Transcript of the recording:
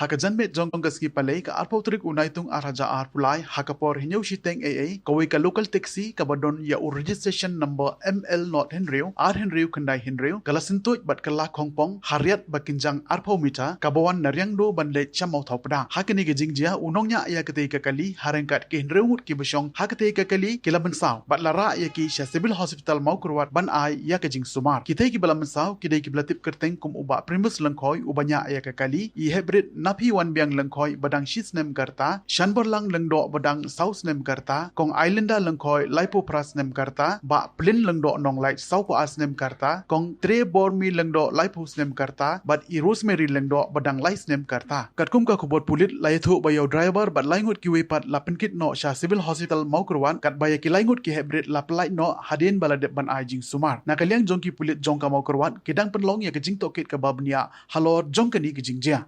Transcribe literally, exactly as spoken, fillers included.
Ha ka janmiet jong ka sngi Palei ka arphew tarik u Naitung ar hajar arphew lai ha ka por hynñiew shiteng ei ei, kawei ka local taxi kaba don ïa u registration number M L not hynriew ar hynriew khyndai hynriew ka la syntuid bad ka la khongpong ha riat ba kynjang arphew meter kaba wan na Riangdo ban leit sha Mawthaw Pdang. Ha kane ka jingjia u nongñiah ïa katei ka kali ha ryngkat ki hynriew ngut kiba shong ha katei ka kali ki la mynsaw bad la rah ïa ki sha Civil Hospital Mawkyrwat ban ai ïa ka jingsumar. Kitei kiba la mynsaw ki dei kiba la tip kyrteng kum u Bah Primus Lyngkhoi uba ñiah ïa ka kali, i Heprit Naphiwanbiang Lyngkhoi ba dang shi snem ka rta, Shanborlang Lyngdoh ba dang saw snem ka rta, Kong Islinda Lyngkhoi laiphew phra snem ka rta, Bah Plin Lyngdoh Nonglait sawphew ar snem ka rta, Kong Trebormi Lyngdoh laiphew snem ka rta bad i Rosemary Lyngdoh ba dang lai snem ka rta. Katkum ka khubor pulit la ïathuh ba ïa u driver bad lai ngut kiwei pat la pynkit noh sha Civil Hospital Mawkyrwat, katba ïa ki lai ngut ki heprit la pyllait noh hadien ba la dep ban ai jingsumar. Na ka liang jong ki pulit jong ka Mawkyrwat ki dang pynlong ïa ka jingtohkit kaba bniah halor jong kane ka jingjia.